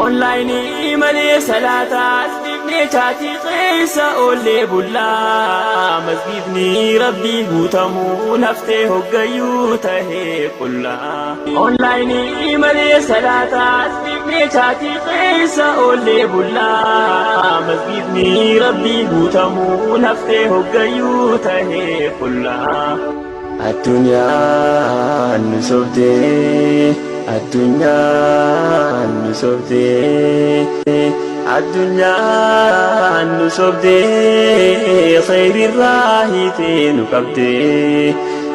Onlaayinii malee salaataas dhiifnee chaatii keessa oollee bullaa. Masgiidni rabbii guutamuu naftee hoggayyuu tahee qullaa. Onlaayinii malee salaataas dhiifnee chaatii keessa oollee bullaa. Masgiidni rabbii guutamuu naftee hoggayyuu tahee qullaa. Addunyaan nu sobdee, addunyaan nu sobdee, addunyaan nu sobdee, kheyrirraa hiitee nu qabdee,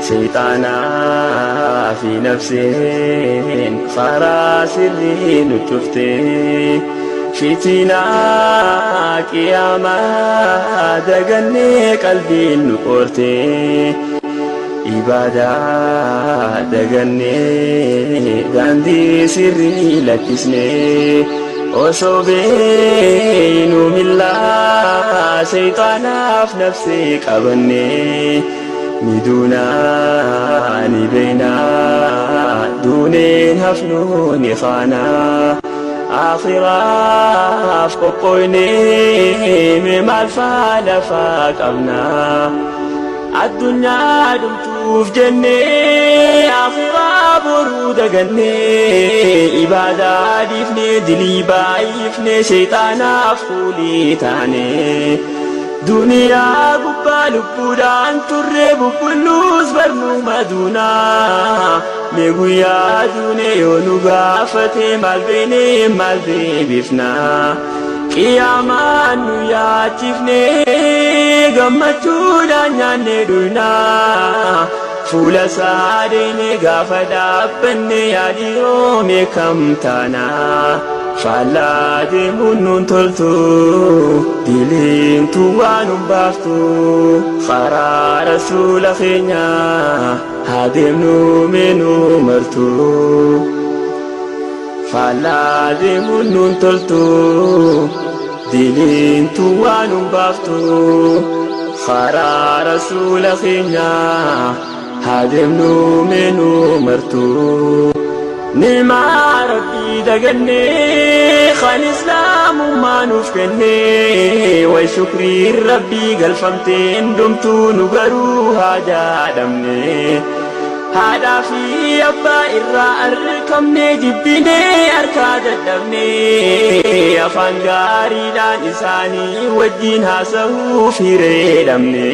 seexaanaa fi nafseen karaa sirrii nu cuftee, fitinaa qiyaamaa dagannee qalbiin nu qortee. Ibaadaa dagannee daandii sirrii lakkisnee osoo beeynu millaa seexaanaaf nafsee qabannee ni duunaa ni beeynaa duuneen hafnuu ni kaanaa aakhiraaf qophooynee mee maal faa lafaa qabnaa. Addunyaa dhumtuuf jennee akhiraa boruu dagannee ibaadaa dhiifnee dilii baay'ifnee sheexaanaaf fuulii taane duniyaa gubbaa lubbuudhaan turre bubbulluus barnuma duunaa mee guyyaa duune yoo nu gaafate maal beene maal deebifnaa. Qiyaamaan nu yaachifnee gammachuudhaan nyaannee dhugnaa. Fuula isaa deemee gaafa dhaabbanne yaadhiroo mee kam taanaa. Faallaa deemuun nuun toltu diliintu waan nun baaftu karaa rasuula keenyaa haa deemnu mee nu martu. Faallaa deemuun nuun toltu diliintu waan nun baaftu karaa rasuula keenyaa haa deemnu mee nu martu. Ni'maa rabbii dagannee kan islaamummaa nuuf kennee way shukriin rabbii galfamteen dhumtuu nu garuu haajaa dhabne. Haadhaa fi abbaa irraa arkamnee jibbinee harkaa dadhabnee afaan gaariidhaan isaanii wajjin haasa'uuf hiree dhabne.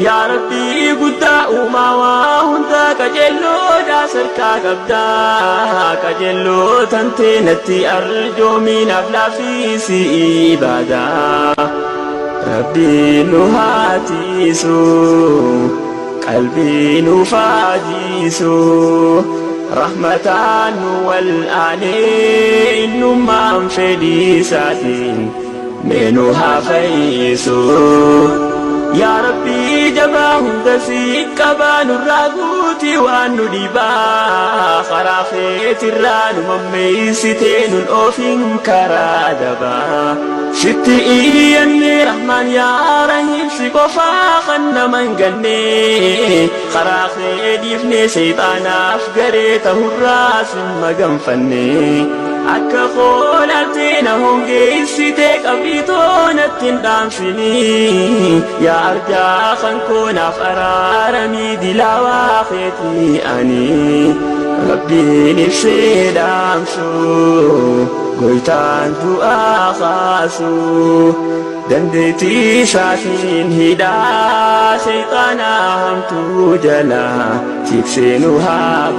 Yaa Rabbii guddaa uumaa waa hundaa qajeelloodhaa sarkaa qabdaa qajeelloo tantee natti arjoomii naaf laaffisi ibaadaa. Rabbiin nu haa tiisu. Qalbii nu faajiisu rahmataan nu wal'aanee innummaan fedhii isaatiin mee nu haa fayyisu. Yaa Rabbii jabaa hunda si qabaa nurraa guutii waan nu dhibaa karaa keetirraa nu mammeessitee nun oofin karaa dabaa. Sitti iyyanne Rahmaan yaa Rahiim si qofaa kan nama hin ganne karaa kee dhiifne seexaanaaf garee tahurraa sin maganfanne akka koolaaltee na hongeessite qabrii too natti hin dhaamsini yaa arjaa kan koo naaf araaramii dilaawaa keetii ani Rabbiin ibsee dhaamsu. Goytaan du'aa kaasu dandeettii isaatiin hidhaa seexaanaa hamtuu jalaa tiksee nu haa.